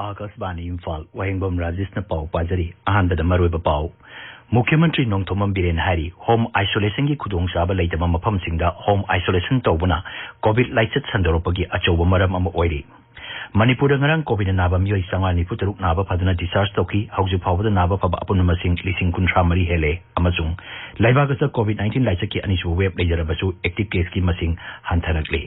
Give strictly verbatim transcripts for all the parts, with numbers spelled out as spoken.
ꯑꯥꯀꯥꯁꯕꯥꯅꯤ ꯏꯝꯐꯥꯜ, ꯋꯥꯍꯦꯡꯕꯝ ꯔꯥꯖꯦꯁꯅ ꯄꯥꯎ ꯄꯥꯖꯔꯤ꯫ ꯑꯍꯥꯟꯕꯗ ꯃꯔꯨꯑꯣꯏꯕ ꯄꯥꯎ꯫ ꯃꯨꯈ꯭ꯌꯃꯟꯇ꯭ꯔꯤ ꯅꯣꯡꯊꯣꯝꯕꯝ ꯕꯤꯔꯦꯟ ꯍꯥꯏꯔꯤ, ꯍꯣꯝ ꯑꯥꯏꯁꯣꯂꯦꯁꯟꯒꯤ ꯈꯨꯗꯣꯡꯆꯥꯕ ꯂꯩꯇꯕ ꯃꯐꯝꯁꯤꯡꯗ ꯍꯣꯝ ꯑꯥꯏꯁꯣꯂꯦꯁꯟ ꯇꯧꯕꯅ ꯀꯣꯚꯤꯗ ꯂꯥꯏꯆꯠ ꯁꯟꯗꯣꯔꯛꯄꯒꯤ ꯑꯆꯧꯕ ꯃꯔꯝ ꯑꯃ ꯑꯣꯏꯔꯤ꯫ ꯃꯅꯤꯄꯨꯔꯗ ꯉꯔꯥꯡ ꯀꯣꯚꯤꯗꯅ ꯅꯥꯕ ꯃꯤꯑꯣꯏ ꯆꯥꯝꯃꯉꯥ ꯅꯤꯐꯨ ꯇꯔꯨꯛ ꯅꯥꯕ ꯐꯗꯨꯅ ꯗꯤꯁꯆꯥꯔꯖ ꯇꯧꯈꯤ꯫ ꯍꯧꯖꯤꯛ ꯐꯥꯎꯕꯗ ꯅꯥꯕ ꯐꯕ ꯑꯄꯨꯟꯕ ꯃꯁꯤꯡ ꯂꯤꯁꯤꯡ ꯀꯨꯟꯊ꯭ꯔꯥ ꯃꯔꯤ ꯍꯦꯜꯂꯦ꯫ ꯑꯃꯁꯨꯡ ꯂꯩꯕꯥꯛ ꯑꯁꯤꯗ ꯀꯣꯚꯤꯗ ꯅꯥꯏꯟꯇꯤꯟ ꯂꯥꯏꯆꯠꯀꯤ ꯑꯅꯤꯁꯨꯕ ꯋꯦꯕ ꯂꯩꯖꯔꯕꯁꯨ, ꯑꯦꯛꯇꯤꯚ ꯀꯦꯁꯀꯤ ꯃꯁꯤꯡ ꯍꯟꯊꯔꯛꯂꯤ꯫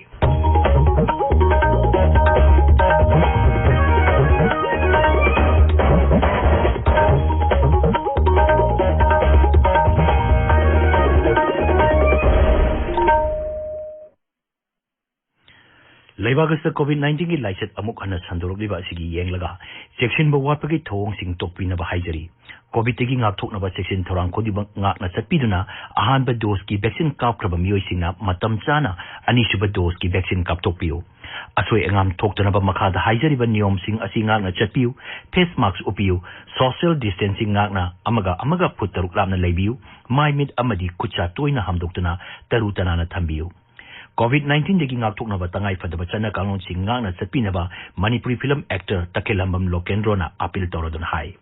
ꯂꯩꯕꯥꯛ ꯑꯁꯤꯗ ꯀꯣꯚꯤꯗ ꯅꯥꯏꯟꯇꯤꯟꯒꯤ ꯂꯥꯏꯆꯠ ꯑꯃꯨꯛ ꯍꯟꯅ ꯁꯟꯗꯣꯔꯛꯂꯤꯕ ꯑꯁꯤꯒꯤ ꯌꯦꯡꯂꯒ, ꯆꯦꯛꯁꯤꯟꯕ ꯋꯥꯠꯄꯒꯤ ꯊꯧꯑꯣꯡꯁꯤꯡ ꯇꯣꯛꯄꯤꯅꯕ ꯍꯥꯏꯖꯔꯤ꯫ ꯀꯣꯚꯤꯗꯇꯒꯤ ꯉꯥꯛꯊꯣꯛꯅꯕ ꯆꯦꯛꯁꯤꯟ ꯊꯧꯔꯥꯡ ꯈꯨꯗꯤꯡꯃꯛ ꯉꯥꯛꯅ ꯆꯠꯄꯤꯗꯨꯅ, ꯑꯍꯥꯟꯕ ꯗꯣꯁꯀꯤ ꯚꯦꯛꯁꯤꯟ ꯀꯥꯞꯈ꯭ꯔꯕ ꯃꯤꯑꯣꯏꯁꯤꯡꯅ ꯃꯇꯝ ꯆꯥꯅ ꯑꯅꯤꯁꯨꯕ ꯗꯣꯁꯀꯤ ꯚꯦꯛꯁꯤꯟ ꯀꯥꯞꯊꯣꯛꯄꯤꯌꯨ꯫ ꯑꯁꯣꯏ ꯑꯉꯥꯝ ꯊꯣꯛꯇꯅꯕ ꯃꯈꯥꯗ ꯍꯥꯏꯖꯔꯤꯕ ꯅꯤꯌꯣꯝꯁꯤꯡ ꯑꯁꯤ ꯉꯥꯛꯅ ꯆꯠꯄꯤꯌꯨ: ꯐꯦꯁ ꯃꯥꯛꯁ ꯎꯞꯄꯤꯌꯨ, ꯁꯣꯁꯤꯌꯦꯜ ꯗꯤꯁꯇꯦꯟꯁꯤꯡ ꯉꯥꯛꯅ ꯑꯃꯒ ꯑꯃꯒ ꯐꯨꯠ ꯇꯔꯨꯛ ꯂꯥꯞꯅ ꯂꯩꯕꯤꯌꯨ, ꯃꯥꯏ ꯃꯤꯠ ꯑꯃꯗꯤ ꯈꯨꯠ ꯁꯥ ꯇꯣꯏꯅ ꯍꯥꯝꯗꯣꯛꯇꯨꯅ ꯇꯔꯨ ꯇꯅꯥꯟꯅ ꯊꯝꯕꯤꯌꯨ꯫ ꯀꯣꯚꯤꯗ ꯅꯥꯏꯟꯇꯤꯟꯗꯒꯤ ꯉꯥꯛꯊꯣꯛꯅꯕ ꯇꯉꯥꯏ ꯐꯗꯕ ꯆꯠꯅ ꯀꯥꯡꯂꯣꯟꯁꯤꯡ ꯉꯥꯛꯅ ꯆꯠꯄꯤꯅꯕ ꯃꯅꯤꯄꯨꯔꯤ ꯐꯤꯂꯝ ꯑꯦꯛꯇꯔ ꯇꯈꯦꯜꯂꯝꯕꯝ ꯂꯣꯀꯦꯟꯗ꯭ꯔꯣꯅ ꯑꯥꯄꯤꯜ ꯇꯧꯔꯗꯨꯅ ꯍꯥꯏ꯫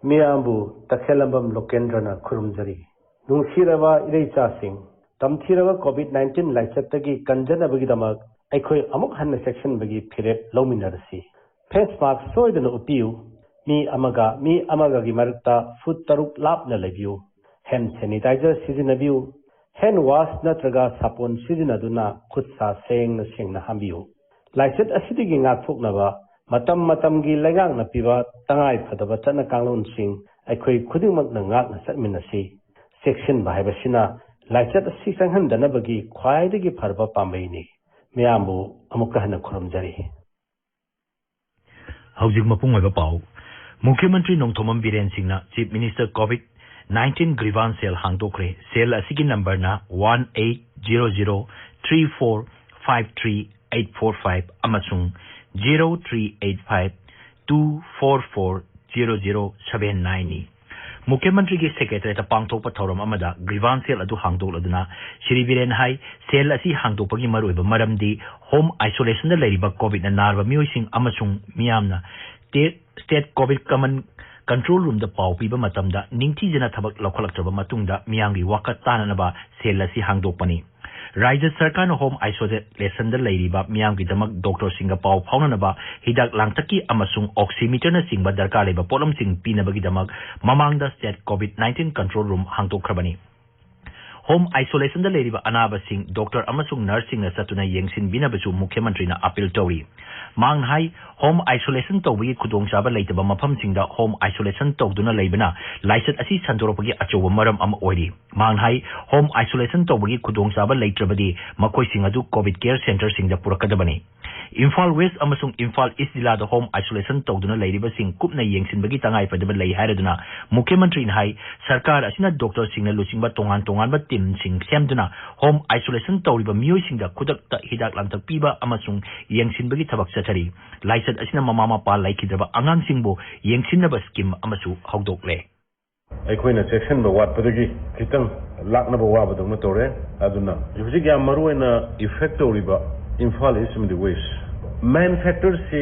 ꯃꯤꯌꯥꯝꯕꯨ ꯇꯈꯦꯜꯂꯝꯕꯝ ꯂꯣꯀꯦꯟꯗ꯭ꯔꯅ ꯈꯨꯔꯨꯝꯖꯔꯤ꯫ ꯅꯨꯡꯁꯤꯔꯕ ꯏꯔꯩꯆꯥꯁꯤꯡ, ꯇꯝꯊꯤꯔꯕ ꯀꯣꯚꯤꯗ ꯅꯥꯏꯟꯇꯤꯟ ꯂꯥꯏꯆꯠꯇꯒꯤ ꯀꯟꯖꯅꯕꯒꯤꯗꯃꯛ ꯑꯩꯈꯣꯏ ꯑꯃꯨꯛ ꯍꯟꯅ ꯆꯦꯛꯁꯤꯟꯕꯒꯤ ꯐꯤꯔꯦꯞ ꯂꯧꯃꯤꯟꯅꯔꯁꯤ꯫ ꯐꯦꯁ ꯃꯥꯛꯁ ꯁꯣꯏꯗꯅ ꯎꯞꯄꯤꯌꯨ꯫ ꯃꯤ ꯑꯃꯒ ꯃꯤ ꯑꯃꯒꯒꯤ ꯃꯔꯛꯇ ꯐꯨꯠ ꯇꯔꯨꯛ ꯂꯥꯞꯅ ꯂꯩꯕꯤꯌꯨ꯫ ꯍꯦꯟ ꯁꯦꯅꯤꯇꯥꯏꯖꯔ ꯁꯤꯖꯤꯟꯅꯕꯤꯌꯨ꯫ ꯍꯦꯟ ꯋꯥꯁ ꯅꯠꯇ꯭ꯔꯒ ꯁꯥꯄꯣꯟ ꯁꯤꯖꯤꯟꯅꯗꯨꯅ ꯈꯨꯠ ꯁꯥ ꯁꯦꯡꯅ ꯁꯦꯡꯅ ꯍꯥꯝꯕꯤꯌꯨ꯫ ꯂꯥꯏꯆꯠ ꯑꯁꯤꯗꯒꯤ ꯉꯥꯛꯊꯣꯛꯅꯕ ꯃꯇꯝ ꯃꯇꯝꯒꯤ ꯂꯩꯉꯥꯛꯅ ꯄꯤꯕ ꯇꯉꯥꯏ ꯐꯗꯕ ꯆꯠꯅ ꯀꯥꯡꯂꯣꯟꯁꯤꯡ ꯑꯩꯈꯣꯏ ꯈꯨꯗꯤꯡꯃꯛꯅ ꯉꯥꯛꯅ ꯆꯠꯃꯤꯟꯅꯁꯤ꯫ ꯆꯦꯛꯁꯤꯟꯕ ꯍꯥꯏꯕꯁꯤꯅ ꯂꯥꯏꯆꯠ ꯑꯁꯤ ꯆꯪꯍꯟꯗꯅꯕꯒꯤ ꯈ꯭ꯋꯥꯏꯗꯒꯤ ꯐꯔꯕ ꯄꯥꯝꯕꯩꯅꯤ꯫ ꯃꯤꯌꯥꯝꯕꯨ ꯑꯃꯨꯛꯀ ꯍꯟꯅ ꯈꯨꯔꯨꯝꯖꯔꯤ꯫ ꯍꯧꯖꯤꯛ ꯃꯄꯨꯡ ꯑꯣꯏꯕ ꯄꯥꯎ꯫ ꯃꯨꯈ꯭ꯌꯃꯟꯇ꯭ꯔꯤ ꯅꯣꯡꯊꯣꯝꯕꯝ ꯕꯤꯔꯦꯟ ꯁꯤꯡꯅ chief minister covid nineteen grievances cell ꯍꯥꯡꯗꯣꯛꯈ꯭ꯔꯦ꯫ ꯁꯦꯜ ꯑꯁꯤꯒꯤ ꯅꯝꯕꯔꯅ one eight zero zero three four five three eight four five ꯑꯃꯁꯨꯡ zero three eight five two four four zero zero seven ꯅꯥꯏꯟꯅꯤ꯫ ꯃꯨꯈ꯭ꯌꯃꯟꯇ꯭ꯔꯤꯒꯤ ꯁꯦꯀ꯭ꯔꯦꯇꯔꯤꯌꯦꯠꯇ ꯄꯥꯡꯊꯣꯛꯄ ꯊꯧꯔꯝ ꯑꯃꯗ ꯒ꯭ꯔꯤꯚꯥꯟꯁ ꯁꯦꯜ ꯑꯗꯨ ꯍꯥꯡꯗꯣꯛꯂꯗꯨꯅ ꯁ꯭ꯔꯤ ꯕꯤꯔꯦꯟ ꯍꯥꯏ, ꯁꯦꯜ ꯑꯁꯤ ꯍꯥꯡꯗꯣꯛꯄꯒꯤ ꯃꯔꯨꯑꯣꯏꯕ ꯃꯔꯝꯗꯤ ꯍꯣꯝ ꯑꯥꯏꯁꯣꯂꯦꯁꯟꯗ ꯂꯩꯔꯤꯕ ꯀꯣꯚꯤꯗꯅ ꯅꯥꯔꯕ ꯃꯤꯑꯣꯏꯁꯤꯡ ꯑꯃꯁꯨꯡ ꯃꯤꯌꯥꯝꯅ State Covid Command Control Roomꯗ ꯄꯥꯎ ꯄꯤꯕ ꯃꯇꯝꯗ ꯅꯤꯡꯊꯤꯖꯅ ꯊꯕꯛ ꯂꯧꯈꯠꯂꯛꯇ꯭ꯔꯕ ꯃꯇꯨꯡꯗ ꯃꯤꯌꯥꯝꯒꯤ ꯋꯥꯀꯠ ꯇꯥꯅꯅꯕ cell ꯑꯁꯤ ꯍꯥꯡꯗꯣꯛꯄꯅꯤ꯫ ꯔꯥꯖ꯭ꯌ ꯁꯔꯀꯥꯔꯅ home isolationꯗ ꯂꯩꯔꯤꯕ ꯃꯤꯌꯥꯝꯒꯤꯗꯃꯛ doctorꯁꯤꯡꯒ ꯄꯥꯎ ꯐꯥꯎꯅꯅꯕ ꯍꯤꯗꯥꯛ ꯂꯥꯡꯊꯛꯀꯤ ꯑꯃꯁꯨꯡ oximeterꯅꯆꯤꯡꯕ ꯗꯔꯀꯥꯔ ꯂꯩꯕ ꯄꯣꯠꯂꯝꯁꯤꯡ ꯄꯤꯅꯕꯒꯤꯗꯃꯛ ꯃꯃꯥꯡꯗ State Covid nineteen Control Room ꯍꯥꯡꯗꯣꯛꯈ꯭ꯔꯕꯅꯤ꯫ Home isolationꯗ ꯂꯩꯔꯤꯕ ꯑꯅꯥꯕꯁꯤꯡ doctor ꯑꯃꯁꯨꯡ nurseꯁꯤꯡꯅ ꯆꯠꯇꯨꯅ ꯌꯦꯡꯁꯤꯟꯕꯤꯅꯕꯁꯨ ꯃꯨꯈ꯭ꯌ ꯃꯟꯇ꯭ꯔꯤꯅ appeal ꯇꯧꯔꯤ꯫ ꯃꯍꯥꯛꯅ ꯍꯥꯏ, home isolation ꯇꯧꯕꯒꯤ ꯈꯨꯗꯣꯡꯆꯥꯕ ꯂꯩꯇꯕ ꯃꯐꯝꯁꯤꯡꯗ home isolation ꯇꯧꯗꯨꯅ ꯂꯩꯕꯅ ꯂꯥꯏꯆꯠ ꯑꯁꯤ ꯁꯟꯗꯣꯔꯛꯄꯒꯤ ꯑꯆꯧꯕ ꯃꯔꯝ ꯑꯃ ꯑꯣꯏꯔꯤ꯫ ꯃꯍꯥꯛꯅ ꯍꯥꯏ, home isolation ꯇꯧꯕꯒꯤ ꯈꯨꯗꯣꯡꯆꯥꯕ ꯂꯩꯇ꯭ꯔꯕꯗꯤ ꯃꯈꯣꯏꯁꯤꯡ ꯑꯗꯨ Covid Care Centreꯁꯤꯡꯗ ꯄꯨꯔꯛꯀꯗꯕꯅꯤ꯫ ꯏꯝꯐꯥꯜ West ꯑꯃꯁꯨꯡ ꯏꯝꯐꯥꯜ East ꯖꯤꯂꯥꯗ home isolation ꯇꯧꯗꯨꯅ ꯂꯩꯔꯤꯕꯁꯤꯡ ꯀꯨꯞꯅ ꯌꯦꯡꯁꯤꯟꯕꯒꯤ ꯇꯉꯥꯏꯐꯗꯕ ꯂꯩ ꯍꯥꯏꯔꯗꯨꯅ ꯃꯨꯈ꯭ꯌ ꯃꯟꯇ꯭ꯔꯤꯅ ꯍꯥꯏ, ꯁꯔꯀꯥꯔ ꯑꯁꯤꯅ doctorꯁꯤꯡꯅ ꯂꯨꯆꯤꯡꯕ ꯇꯣꯉꯥꯟ ꯇꯣꯉꯥꯟꯕ teamꯁꯤꯡ ꯁꯦꯝꯗꯨꯅ home isolation ꯇꯧꯔꯤꯕ ꯃꯤꯑꯣꯏꯁꯤꯡꯗ ꯈꯨꯗꯛꯇ ꯍꯤꯗꯥꯛ ꯂꯥꯡꯊꯛ ꯄꯤꯕ ꯑꯃꯁꯨꯡ ꯌꯦꯡꯁꯤꯟꯕꯒꯤ ꯊꯕꯛ ꯆꯠꯊꯔꯤ꯫ ꯂꯥꯏꯆꯠ ꯑꯁꯤꯅ ꯃꯃꯥ ꯃꯄꯥ ꯂꯩꯈꯤꯗ꯭ꯔꯕ ꯑꯉꯥꯡꯁꯤꯡꯕꯨ ꯌꯦꯡꯁꯤꯟꯅꯕ scheme ꯑꯃꯁꯨ ꯍꯧꯗꯣꯛꯂꯦ꯫ ꯑꯩꯈꯣꯏꯅ ꯆꯦꯛꯁꯤꯟꯕ ꯋꯥꯠꯄꯗꯒꯤ ꯈꯤꯇꯪ ꯂꯥꯛꯅꯕ ꯋꯥꯕꯗꯧꯅ ꯇꯧꯔꯦ꯫ ꯑꯗꯨꯅ ꯍꯧꯖꯤꯛ ꯌꯥꯝ ꯃꯔꯨ ꯑꯣꯏꯅ effect ꯇꯧꯔꯤꯕ ꯏꯝꯐꯥꯜ East ꯑꯃꯗꯤ West꯫ Main factorꯁꯤ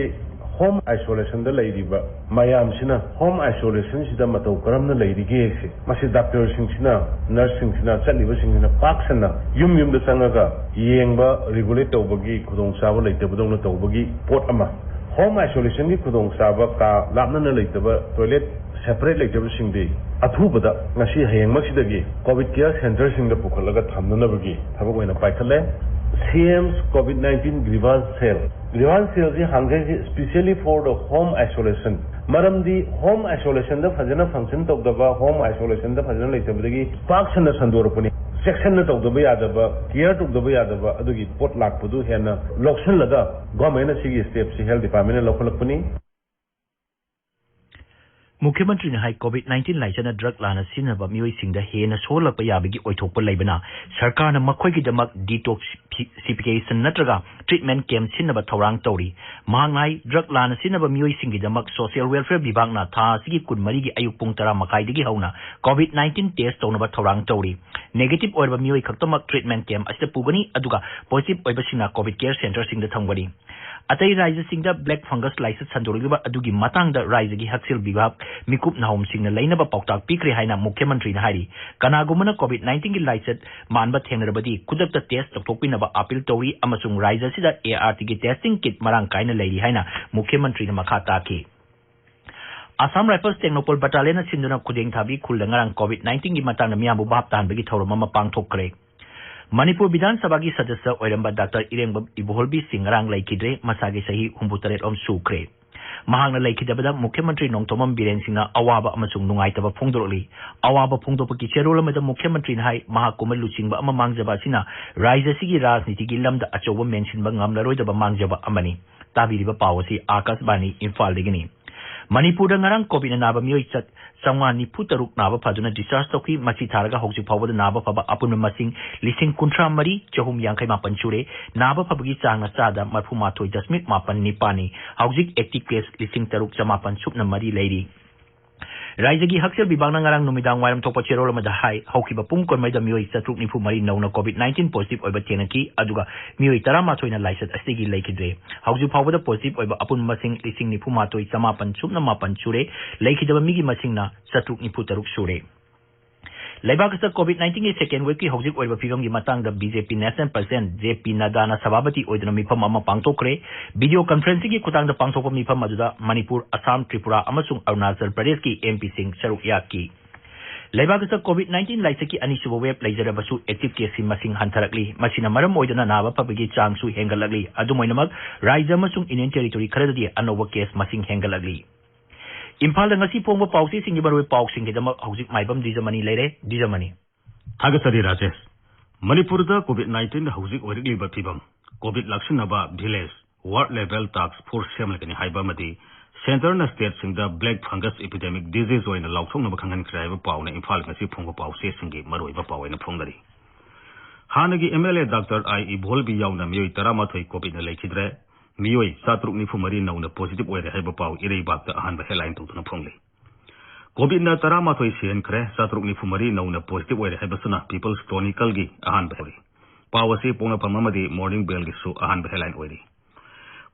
home isolationꯗ ꯂꯩꯔꯤꯕ ꯃꯌꯥꯝꯁꯤꯅ home isolationꯁꯤꯗ ꯃꯇꯧ ꯀꯔꯝꯅ ꯂꯩꯔꯤꯒꯦ ꯁꯤ, ꯃꯁꯤ doctorꯁꯤꯡꯁꯤꯅ, nurseꯁꯤꯡꯁꯤꯅ, ꯆꯠꯂꯤꯕꯁꯤꯡꯁꯤꯅ ꯄꯥꯛ ꯁꯟꯅ ꯌꯨꯝ ꯌꯨꯝꯗ ꯆꯪꯉꯒ ꯌꯦꯡꯕ, regulate ꯇꯧꯕꯒꯤ ꯈꯨꯗꯣꯡꯆꯥꯕ ꯂꯩꯇꯕꯗꯧꯅ ꯇꯧꯕꯒꯤ ꯄꯣꯠ ꯑꯃ꯫ Home isolationꯒꯤ ꯈꯨꯗꯣꯡꯆꯥꯕ, ꯀꯥ ꯂꯥꯞꯅꯅ ꯂꯩꯇꯕ, toilet separate ꯂꯩꯇꯕꯁꯤꯡꯗꯤ ꯑꯊꯨꯕꯗ ꯉꯁꯤ ꯍꯌꯦꯡꯃꯛꯁꯤꯗꯒꯤ Covid Care Centreꯁꯤꯡꯗ ꯄꯨꯈꯠꯂꯒ ꯊꯝꯅꯅꯕꯒꯤ ꯊꯕꯛ ꯑꯣꯏꯅ ꯄꯥꯏꯈꯠꯂꯦ꯫ CM's Covid nineteen Grievance Cell, Grievance Cellꯁꯤ ꯍꯥꯡꯖꯩꯁꯤ specially for the home isolation꯫ ꯃꯔꯝꯗꯤ home isolationꯗ ꯐꯖꯅ function ꯇꯧꯗꯕ, home isolationꯗ ꯐꯖꯅ ꯂꯩꯇꯕꯗꯒꯤ ꯄꯥꯛ ꯁꯟꯅ ꯁꯟꯗꯣꯔꯛꯄꯅꯤ꯫ ꯆꯦꯛꯁꯟꯅ ꯇꯧꯗꯕ ꯌꯥꯗꯕ, care ꯇꯧꯗꯕ ꯌꯥꯗꯕ ꯑꯗꯨꯒꯤ ꯄꯣꯠ ꯂꯥꯛꯄꯗꯨ ꯍꯦꯟꯅ ꯂꯧꯁꯤꯜꯂꯒ governmentꯅ ꯁꯤꯒꯤ stepꯁꯤ health departmentꯅ ꯂꯧꯈꯠꯂꯛꯄꯅꯤ꯫ ꯃꯨꯈ꯭ꯌ ꯃꯟꯇ꯭ꯔꯤꯅ ꯍꯥꯏ, Covid nineteen ꯂꯥꯏꯆꯠꯅ drug ꯂꯥꯟꯅ ꯁꯤꯖꯤꯟꯅꯕ ꯃꯤꯑꯣꯏꯁꯤꯡꯗ ꯍꯦꯟꯅ ꯁꯣꯛꯍꯜꯂꯛꯄ ꯌꯥꯕꯒꯤ ꯑꯣꯏꯊꯣꯛꯄ ꯂꯩꯕꯅ ꯁꯔꯀꯥꯔꯅ ꯃꯈꯣꯏꯒꯤꯗꯃꯛ detoxification ꯅꯠꯇ꯭ꯔꯒ treatment camp ꯁꯤꯟꯅꯕ ꯊꯧꯔꯥꯡ ꯇꯧꯔꯤ꯫ ꯃꯍꯥꯛꯅ ꯍꯥꯏ, drug ꯂꯥꯟꯅ ꯁꯤꯖꯤꯟꯅꯕ ꯃꯤꯑꯣꯏꯁꯤꯡꯒꯤꯗꯃꯛ Social Welfare ꯕꯤꯚꯥꯒꯅ ꯊꯥ ꯑꯁꯤꯒꯤ ꯀꯨꯟꯃꯔꯤꯒꯤ ꯑꯌꯨꯛ ꯄꯨꯡ ꯇꯔꯥ ꯃꯈꯥꯏꯗꯒꯤ ꯍꯧꯅ Covid nineteen test ꯇꯧꯅꯕ ꯊꯧꯔꯥꯡ ꯇꯧꯔꯤ꯫ Negative ꯑꯣꯏꯔꯕ ꯃꯤꯑꯣꯏ ꯈꯛꯇꯃꯛ treatment camp ꯑꯁꯤꯗ ꯄꯨꯒꯅꯤ, ꯑꯗꯨꯒ positive ꯑꯣꯏꯕꯁꯤꯡꯅ Covid Care Centreꯁꯤꯡꯗ ꯊꯝꯒꯅꯤ꯫ ꯑꯇꯩ ꯔꯥꯖ꯭ꯌꯁꯤꯡꯗ black fungus ꯂꯥꯏꯆꯠ ꯁꯟꯗꯣꯔꯛꯂꯤꯕ ꯑꯗꯨꯒꯤ ꯃꯇꯥꯡꯗ ꯔꯥꯖ꯭ꯌꯒꯤ ꯍꯛꯁꯦꯜ ꯕꯤꯚꯥꯒ ꯃꯤꯀꯨꯞ ꯅꯍꯧꯝꯁꯤꯡꯅ ꯂꯩꯅꯕ ꯄꯥꯎꯇꯥꯛ ꯄꯤꯈ꯭ꯔꯦ ꯍꯥꯏꯅ ꯃꯨꯈ꯭ꯌ ꯃꯟꯇ꯭ꯔꯤꯅ ꯍꯥꯏꯔꯤ꯫ ꯀꯅꯥꯒꯨꯝꯕꯅ COVID nineteen ꯒꯤ ꯂꯥꯏꯆꯠ ꯃꯥꯟꯕ ꯊꯦꯡꯅꯔꯕꯗꯤ ꯈꯨꯗꯛꯇ test ꯇꯧꯊꯣꯛꯄꯤꯅꯕ appeal ꯇꯧꯔꯤ ꯑꯃꯁꯨꯡ ꯔꯥꯖ꯭ꯌ ꯑꯁꯤꯗ ART ꯒꯤ testing kit ꯃꯔꯥꯡ ꯀꯥꯏꯅ ꯂꯩꯔꯤ ꯍꯥꯏꯅ ꯃꯨꯈ꯭ꯌ ꯃꯟꯇ꯭ꯔꯤꯅ ꯃꯈꯥ ꯇꯥꯈꯤ꯫ Assam Rifles Tengnoupal Battalion ꯅ ꯁꯤꯟꯗꯨꯅ ꯈꯨꯗꯦꯡ ꯊꯥꯕꯤ ꯈꯨꯜꯗ ꯉꯔꯥꯡ COVID nineteen ꯒꯤ ꯃꯇꯥꯡꯗ ꯃꯤꯌꯥꯝꯕꯨ ꯚꯥꯞ ꯇꯥꯍꯟꯕꯒꯤ ꯊꯧꯔꯝ ꯑꯃ ꯄꯥꯡꯊꯣꯛꯈ꯭ꯔꯦ꯫ ꯃꯅꯤꯄꯨꯔ ꯕꯤꯙꯥꯟ ꯁꯚꯥꯒꯤ ꯁꯗꯁ꯭ꯌ ꯑꯣꯏꯔꯝꯕ ꯗꯥꯛꯇꯔ ꯏꯔꯦꯡꯕꯝ ꯏꯕꯣꯍꯜꯕꯤ ꯁꯤꯡ ꯉꯔꯥꯡ ꯂꯩꯈꯤꯗ꯭ꯔꯦ꯫ ꯃꯁꯥꯒꯤ ꯆꯍꯤ ꯍꯨꯝꯐꯨ ꯇꯔꯦꯠ ꯂꯣꯝ ꯁꯨꯈ꯭ꯔꯦ꯫ ꯃꯍꯥꯛꯅ ꯂꯩꯈꯤꯗꯕꯗ ꯃꯨꯈ꯭ꯌ ꯃꯟꯇ꯭ꯔꯤ ꯅꯣꯡꯊꯣꯝꯕꯝ ꯕꯤꯔꯦꯟ ꯁꯤꯡꯅ ꯑꯋꯥꯕ ꯑꯃꯁꯨꯡ ꯅꯨꯡꯉꯥꯏꯇꯕ ꯐꯣꯡꯗꯣꯔꯛꯂꯤ꯫ ꯑꯋꯥꯕ ꯐꯣꯡꯗꯣꯛꯄꯒꯤ ꯆꯦꯔꯣꯜ ꯑꯃꯗ ꯃꯨꯈ꯭ꯌ ꯃꯟꯇ꯭ꯔꯤꯅ ꯍꯥꯏ, ꯃꯍꯥꯛꯀꯨꯝꯕ ꯂꯨꯆꯤꯡꯕ ꯑꯃ ꯃꯥꯡꯖꯕ ꯑꯁꯤꯅ ꯔꯥꯖ꯭ꯌ ꯑꯁꯤꯒꯤ ꯔꯥꯖꯅꯤꯇꯤꯒꯤ ꯂꯝꯗ ꯑꯆꯧꯕ ꯃꯦꯟꯁꯤꯟꯕ ꯉꯝꯂꯔꯣꯏꯗꯕ ꯃꯥꯡꯖꯕ ꯑꯃꯅꯤ꯫ ꯇꯥꯕꯤꯔꯤꯕ ꯄꯥꯎ ꯑꯁꯤ ꯑꯥꯀꯥꯁꯕꯥꯅꯤ ꯏꯝꯐꯥꯜꯗꯒꯤꯅꯤ꯫ ꯃꯅꯤꯄꯨꯔꯗ ꯉꯔꯥꯡ COVID ꯅ ꯅꯥꯕ ꯃꯤꯑꯣꯏ ꯆꯠ-, ꯆꯥꯝꯃꯉꯥ ꯅꯤꯐꯨ ꯇꯔꯨꯛ ꯅꯥꯕ ꯐꯗꯨꯅ discharge ꯇꯧꯈꯤ꯫ ꯃꯁꯤ ꯊꯥꯔꯒ ꯍꯧꯖꯤꯛ ꯐꯥꯎꯕꯗ ꯅꯥꯕ ꯐꯕ ꯑꯄꯨꯟꯕ ꯃꯁꯤꯡ ꯂꯤꯁꯤꯡ ꯀꯨꯟꯊ꯭ꯔꯥ ꯃꯔꯤ ꯆꯍꯨꯝ ꯌꯥꯡꯈꯩ ꯃꯥꯄꯟ ꯁꯨꯔꯦ꯫ ꯅꯥꯕ ꯐꯕꯒꯤ ꯆꯥꯡꯅ ꯆꯥꯗ ꯃꯔꯐꯨ ꯃꯥꯊꯣꯏ ꯗꯁꯃꯤꯛ ꯃꯥꯄꯟ ꯅꯤꯄꯥꯟꯅꯤ꯫ ꯍꯧꯖꯤꯛ active case ꯂꯤꯁꯤꯡ ꯇꯔꯨꯛ ꯆꯃꯥꯄꯟ ꯁꯨꯞꯅ ꯃꯔꯤ ꯂꯩꯔꯤ꯫ ꯔꯥꯖ꯭ꯌꯒꯤ ꯍꯛꯁꯦꯜ ꯕꯤꯚꯥꯒꯅ ꯉꯔꯥꯡ ꯅꯨꯃꯤꯗꯥꯡ ꯋꯥꯏꯔꯝ ꯊꯣꯛꯄ ꯆꯦꯔꯣꯜ ꯑꯃꯗ ꯍꯥꯏ, ꯍꯧꯈꯤꯕ ꯄꯨꯡ ꯀꯨꯟꯃꯔꯤꯗ ꯃꯤꯑꯣꯏ ꯆꯥꯇ꯭ꯔꯨꯛ ꯅꯤꯐꯨ ꯃꯔꯤ ꯅꯧꯅ COVID nineteen positive ꯑꯣꯏꯕ ꯊꯦꯡꯅꯈꯤ, ꯑꯗꯨꯒ ꯃꯤꯑꯣꯏ ꯇꯔꯥꯃꯥꯊꯣꯏꯅ ꯂꯥꯏꯆꯠ ꯑꯁꯤꯗꯒꯤ ꯂꯩꯈꯤꯗ꯭ꯔꯦ꯫ ꯍꯧꯖꯤꯛ ꯐꯥꯎꯕꯗ positive ꯑꯣꯏꯕ ꯑꯄꯨꯟꯕ ꯃꯁꯤꯡ ꯂꯤꯁꯤꯡ ꯅꯤꯐꯨ ꯃꯥꯊꯣꯏ ꯆꯃꯥꯄꯟ ꯁꯨꯞꯅ ꯃꯥꯄꯟ ꯁꯨꯔꯦ꯫ ꯂꯩꯈꯤꯗꯕ ꯃꯤꯒꯤ ꯃꯁꯤꯡꯅ ꯆꯥꯇ꯭ꯔꯨꯛ ꯅꯤꯐꯨ ꯇꯔꯨꯛ ꯁꯨꯔꯦ꯫ ꯂꯩꯕꯥꯛ ꯑꯁꯤꯗ COVID nineteen ꯒꯤ second wave ꯀꯤ ꯍꯧꯖꯤꯛ ꯑꯣꯏꯔꯤꯕ ꯐꯤꯕꯝꯒꯤ ꯃꯇꯥꯡꯗ BJP National President JP ꯅꯗꯥꯅ ꯁꯚꯥꯄꯇꯤ ꯑꯣꯏꯗꯨꯅ ꯃꯤꯐꯝ ꯑꯃ ꯄꯥꯡꯊꯣꯛꯈ꯭ꯔꯦ꯫ Video conferencing ꯒꯤ ꯈꯨꯊꯥꯡꯗ ꯄꯥꯡꯊꯣꯛꯄ ꯃꯤꯐꯝ ꯑꯗꯨꯗ ꯃꯅꯤꯄꯨꯔ, ꯑꯁꯥꯝ, ꯇ꯭ꯔꯤꯄꯨꯔꯥ ꯑꯃꯁꯨꯡ ꯑꯔꯨꯅꯥꯆꯜ ꯄ꯭ꯔꯗꯦꯁꯀꯤ MP ꯁꯤꯡ ꯁꯔꯨꯛ ꯌꯥꯈꯤ꯫ ꯂꯩꯕꯥꯛ ꯑꯁꯤꯗ COVID nineteen ꯂꯥꯏꯆꯠꯀꯤ ꯑꯅꯤꯁꯨꯕ wave ꯂꯩꯖꯔꯕꯁꯨ active case ꯁꯤ ꯃꯁꯤꯡ ꯍꯟꯊꯔꯛꯂꯤ꯫ ꯃꯁꯤꯅ ꯃꯔꯝ ꯑꯣꯏꯗꯨꯅ ꯅꯥꯕ ꯐꯕꯒꯤ ꯆꯥꯡꯁꯨ ꯍꯦꯟꯒꯠꯂꯛꯂꯤ꯫ ꯑꯗꯨꯝ ꯑꯣꯏꯅꯃꯛ, ꯔꯥꯖ꯭ꯌ ꯑꯃꯁꯨꯡ Union Territory ꯈꯔꯗꯗꯤ ꯑꯅꯧꯕ case ꯃꯁꯤꯡ ꯍꯦꯟꯒꯠꯂꯛꯂꯤ꯫ ꯏꯝꯐꯥꯜꯗ ꯉꯁꯤ ꯐꯣꯡꯕ ꯄꯥꯎꯆꯦꯁꯤꯡꯒꯤ ꯃꯔꯨꯑꯣꯏꯕ ꯄꯥꯎꯁꯤꯡꯒꯤꯗꯃꯛ ꯍꯧꯖꯤꯛ ꯃꯥꯏꯕꯝ ꯗꯤꯖꯃꯅꯤ ꯂꯩꯔꯦ꯫ ꯗꯤꯖꯃꯅꯤ꯫ ꯊꯥꯒꯠꯆꯔꯤ ꯔꯥꯖꯦꯁ꯫ ꯃꯅꯤꯄꯨꯔꯗ COVID nineteen ꯗ ꯍꯧꯖꯤꯛ ꯑꯣꯏꯔꯛꯂꯤꯕ ꯐꯤꯕꯝ, COVID ꯂꯥꯛꯁꯤꯟꯅꯕ village, ward level task force ꯁꯦꯝꯂꯒꯅꯤ ꯍꯥꯏꯕ ꯑꯃꯗꯤ centre ꯅ state ꯁꯤꯡꯗ black fungus epidemic disease ꯑꯣꯏꯅ ꯂꯥꯎꯊꯣꯛꯅꯕ ꯈꯪꯍꯟꯈ꯭ꯔꯦ ꯍꯥꯏꯕ ꯄꯥꯎꯅ ꯏꯝꯐꯥꯜ ꯉꯁꯤ ꯐꯣꯡꯕ ꯄꯥꯎꯆꯦꯁꯤꯡꯒꯤ ꯃꯔꯨꯑꯣꯏꯕ ꯄꯥꯎ ꯑꯣꯏꯅ ꯐꯣꯡꯅꯔꯤ꯫ ꯍꯥꯟꯅꯒꯤ MLA ꯗꯥꯛꯇꯔ ꯑꯥꯏ ꯏꯕꯣꯜꯕꯤ ꯌꯥꯎꯅ ꯃꯤꯑꯣꯏ ꯇꯔꯥꯃꯥꯊꯣꯏ COVID ꯅ ꯂꯩꯈꯤꯗ꯭ꯔꯦ꯫ ꯃꯤꯑꯣꯏ ꯆꯥꯇ꯭ꯔꯨꯛ ꯅꯤꯐꯨ ꯃꯔꯤ ꯅꯧꯅ positive ꯑꯣꯏꯔꯦ ꯍꯥꯏꯕ ꯄꯥꯎ ꯏꯔꯩꯕꯥꯛꯇ ꯑꯍꯥꯟꯕ headline ꯇꯧꯗꯨꯅ ꯐꯣꯡꯂꯤ꯫ COVID ꯅ ꯇꯔꯥꯃꯥꯊꯣꯏ ꯁꯤꯍꯟꯈ꯭ꯔꯦ, ꯆꯥꯇ꯭ꯔꯨꯛ ꯅꯤꯐꯨ ꯃꯔꯤ ꯅꯧꯅ positive ꯑꯣꯏꯔꯦ ꯍꯥꯏꯕꯁꯤꯅ People's Chronicle ꯒꯤ ꯑꯍꯥꯟꯕ ꯍꯦꯜꯂꯤ꯫ ꯄꯥꯎ ꯑꯁꯤ ꯄꯣꯛꯅꯐꯝ ꯑꯃꯗꯤ Morning Bell ꯒꯤꯁꯨ ꯑꯍꯥꯟꯕ headline ꯑꯣꯏꯔꯤ꯫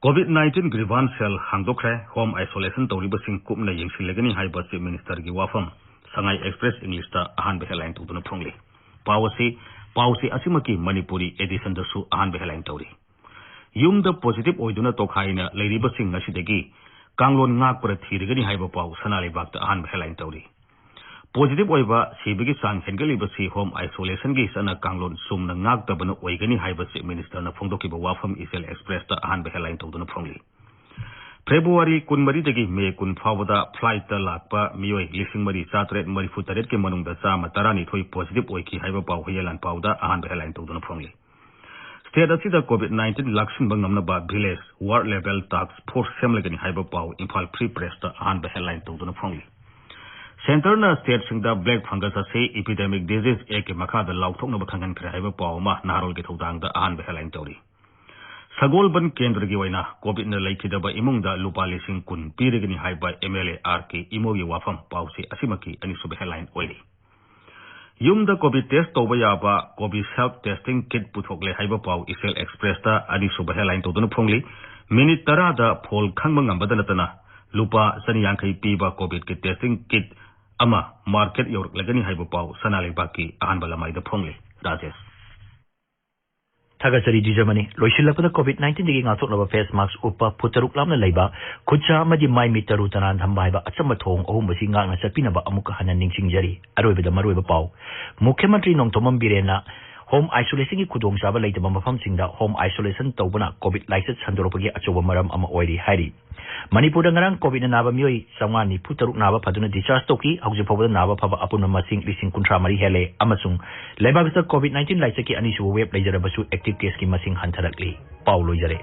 COVID nineteen grievance cell ꯍꯥꯡꯗꯣꯛꯈ꯭ꯔꯦ, home isolation ꯇꯧꯔꯤꯕꯁꯤꯡ ꯀꯨꯞꯅ ꯌꯦꯡꯁꯤꯜꯂꯒꯅꯤ ꯍꯥꯏꯕ Chief Ministerꯒꯤ ꯋꯥꯐꯝ Sangai Express Englishꯇ ꯑꯍꯥꯟꯕ headline ꯇꯧꯗꯨꯅ ꯐꯣꯡꯂꯤ꯫ ꯄꯥꯎ ꯑꯁꯤ, ꯄꯥꯎꯁꯤ ꯑꯁꯤꯃꯛꯀꯤ ꯃꯅꯤꯄꯨꯔꯤ editionꯗꯁꯨ ꯑꯍꯥꯟꯕ headline ꯇꯧꯔꯤ꯫ ꯌꯨꯝꯗ positive ꯑꯣꯏꯗꯨꯅ ꯇꯣꯈꯥꯏꯅ ꯂꯩꯔꯤꯕꯁꯤꯡ ꯑꯁꯤꯗꯒꯤ ꯀꯥꯡꯂꯣꯟ ꯉꯥꯛꯄꯗ ꯊꯤꯔꯒꯅꯤ ꯍꯥꯏꯕ ꯄꯥꯎ ꯁꯅꯥ ꯂꯩꯕꯥꯛꯇ ꯑꯍꯥꯟꯕ headline ꯇꯧꯔꯤ꯫ Positive ꯑꯣꯏꯕ ꯁꯤꯕꯒꯤ ꯆꯥꯡ ꯍꯦꯟꯒꯠꯂꯤꯕꯁꯤ home isolationꯒꯤ ꯆꯠꯅ ꯀꯥꯡꯂꯣꯟ ꯆꯨꯝꯅ ꯉꯥꯛꯇꯕꯅ ꯑꯣꯏꯒꯅꯤ ꯍꯥꯏꯕꯁꯤ Ministerꯅ ꯐꯣꯡꯗꯣꯛꯈꯤꯕ ꯋꯥꯐꯝ Ichil Expressꯇ ꯑꯍꯥꯟꯕ headline ꯇꯧꯗꯨꯅ ꯐꯣꯡꯂꯤ꯫ February ꯀꯨꯟꯃꯔꯤꯗꯒꯤ May ꯀꯨꯟ ꯐꯥꯎꯕꯗ flightꯇ ꯂꯥꯛꯄ ꯃꯤꯑꯣꯏ ꯂꯤꯁꯤꯡ ꯃꯔꯤ ꯆꯥꯇꯔꯦꯠ ꯃꯔꯤꯐꯨ ꯇꯔꯦꯠꯀꯤ ꯃꯅꯨꯡꯗ ꯆꯥꯝꯃ ꯇꯔꯥꯅꯤꯊꯣꯏ positive ꯑꯣꯏꯈꯤ ꯍꯥꯏꯕ ꯄꯥꯎ ꯍꯨꯏꯌꯦꯟ ꯂꯥꯟꯄꯥꯎꯗ ꯑꯍꯥꯟꯕ headline ꯇꯧꯗꯨꯅ ꯐꯣꯡꯂꯤ꯫ State ꯑꯁꯤꯗ COVID nineteen ꯂꯥꯛꯁꯤꯟꯕ ꯉꯝꯅꯕ village ward level task force ꯁꯦꯝꯂꯒꯅꯤ ꯍꯥꯏꯕ ꯄꯥꯎ Imphal Free Pressꯇ ꯑꯍꯥꯟꯕ headline ꯇꯧꯗꯨꯅ ꯐꯣꯡꯂꯤ꯫ Centreꯅ stateꯁꯤꯡꯗ black fungus ꯑꯁꯤ Epidemic Disease Actꯀꯤ ꯃꯈꯥꯗ ꯂꯥꯎꯊꯣꯛꯅꯕ ꯈꯪꯍꯟꯈ꯭ꯔꯦ ꯍꯥꯏꯕ ꯄꯥꯎ ꯑꯃ ꯅꯍꯥꯔꯣꯜꯒꯤ ꯊꯧꯗꯥꯡꯗ ꯑꯍꯥꯟꯕ headline ꯇꯧꯔꯤ꯫ ꯁꯒꯣꯜꯕꯟ ꯀꯦꯟꯗ꯭ꯔꯒꯤ ꯑꯣꯏꯅ COVIDꯅ ꯂꯩꯈꯤꯗꯕ ꯏꯃꯨꯡꯗ ꯂꯨꯄꯥ ꯂꯤꯁꯤꯡ ꯀꯨꯟ ꯄꯤꯔꯒꯅꯤ ꯍꯥꯏꯕ MLA R K ꯏꯃꯣꯒꯤ ꯋꯥꯐꯝ ꯄꯥꯎꯁꯤ ꯑꯁꯤꯃꯛꯀꯤ ꯑꯅꯤꯁꯨꯕ headline ꯑꯣꯏꯔꯤ꯫ ꯌꯨꯝꯗ COVID test ꯇꯧꯕ ꯌꯥꯕ COVID self testing kit ꯄꯨꯊꯣꯛꯂꯦ ꯍꯥꯏꯕ ꯄꯥꯎ Ichil Expressꯇ ꯑꯅꯤꯁꯨꯕ headline ꯇꯧꯗꯨꯅ ꯐꯣꯡꯂꯤ꯫ Minute ꯇꯔꯥꯗ ꯐꯣꯜ ꯈꯪꯕ ꯉꯝꯕꯗ ꯅꯠꯇꯅ ꯂꯨꯄꯥ ꯆꯅꯤ ꯌꯥꯡꯈꯩ ꯄꯤꯕ COVIDꯀꯤ testing kit ꯑꯃ market ꯌꯧꯔꯛꯂꯒꯅꯤ ꯍꯥꯏꯕ ꯄꯥꯎ ꯁꯅꯥ ꯂꯩꯕꯥꯛꯀꯤ ꯑꯍꯥꯟꯕ ꯂꯃꯥꯏꯗ ꯐꯣꯡꯂꯤ꯫ ꯔꯥꯖꯦꯁ꯫ ꯊꯥꯒꯠꯆꯔꯤ ꯗꯤꯖꯃꯅꯤ꯫ ꯂꯣꯏꯁꯤꯜꯂꯛꯄꯗ COVID nineteenꯗꯒꯤ ꯉꯥꯛꯊꯣꯛꯅꯕ face mask ꯎꯞꯄ, ꯐꯨꯠ ꯇꯔꯨꯛ ꯂꯥꯞꯅ ꯂꯩꯕ, ꯈꯨꯠꯁꯥ ꯑꯃꯗꯤ ꯃꯥꯏ ꯃꯤꯠ ꯇꯔꯨ ꯇꯅꯥꯟ ꯊꯝꯕ ꯍꯥꯏꯕ ꯑꯆꯝꯕ ꯊꯧꯑꯣꯡ ꯑꯍꯨꯝ ꯑꯁꯤ ꯉꯥꯛꯅ ꯆꯠꯄꯤꯅꯕ ꯑꯃꯨꯛꯀ ꯍꯟꯅ ꯅꯤꯡꯁꯤꯡꯖꯔꯤ꯫ ꯑꯔꯣꯏꯕꯗ ꯃꯔꯨꯑꯣꯏꯕ ꯄꯥꯎ꯫ ꯃꯨꯈ꯭ꯌ ꯃꯟꯇ꯭ꯔꯤ ꯅꯣꯡꯊꯣꯝꯕꯝ ꯕꯤꯔꯦꯟꯅ home isolationꯒꯤ ꯈꯨꯗꯣꯡꯆꯥꯕ ꯂꯩꯇꯕ ꯃꯐꯝꯁꯤꯡꯗ home isolation ꯇꯧꯕꯅ COVID ꯂꯥꯏꯆꯠ ꯁꯟꯗꯣꯔꯛꯄꯒꯤ ꯑꯆꯧꯕ ꯃꯔꯝ ꯑꯃ ꯑꯣꯏꯔꯤ ꯍꯥꯏꯔꯤ꯫ ꯃꯅꯤꯄꯨꯔꯗ ꯉꯔꯥꯡ COVIDꯅ ꯅꯥꯕ ꯃꯤꯑꯣꯏ ꯆꯥꯝꯃꯉꯥ ꯅꯤꯐꯨ ꯇꯔꯨꯛ ꯅꯥꯕ ꯐꯗꯨꯅ discharge ꯇꯧꯈꯤ꯫ ꯍꯧꯖꯤꯛ ꯐꯥꯎꯕꯗ ꯅꯥꯕ ꯐꯕ ꯑꯄꯨꯟꯕ ꯃꯁꯤꯡ ꯂꯤꯁꯤꯡ ꯀꯨꯟꯊ꯭ꯔꯥ ꯃꯔꯤ ꯍꯦꯜꯂꯦ ꯑꯃꯁꯨꯡ ꯂꯩꯕꯥꯛ ꯑꯁꯤꯗ COVID nineteen ꯂꯥꯏꯆꯠꯀꯤ ꯑꯅꯤꯁꯨꯕ wave ꯂꯩꯖꯔꯕꯁꯨ active caseꯀꯤ ꯃꯁꯤꯡ ꯍꯟꯊꯔꯛꯂꯤ꯫ ꯄꯥꯎ ꯂꯣꯏꯖꯔꯦ꯫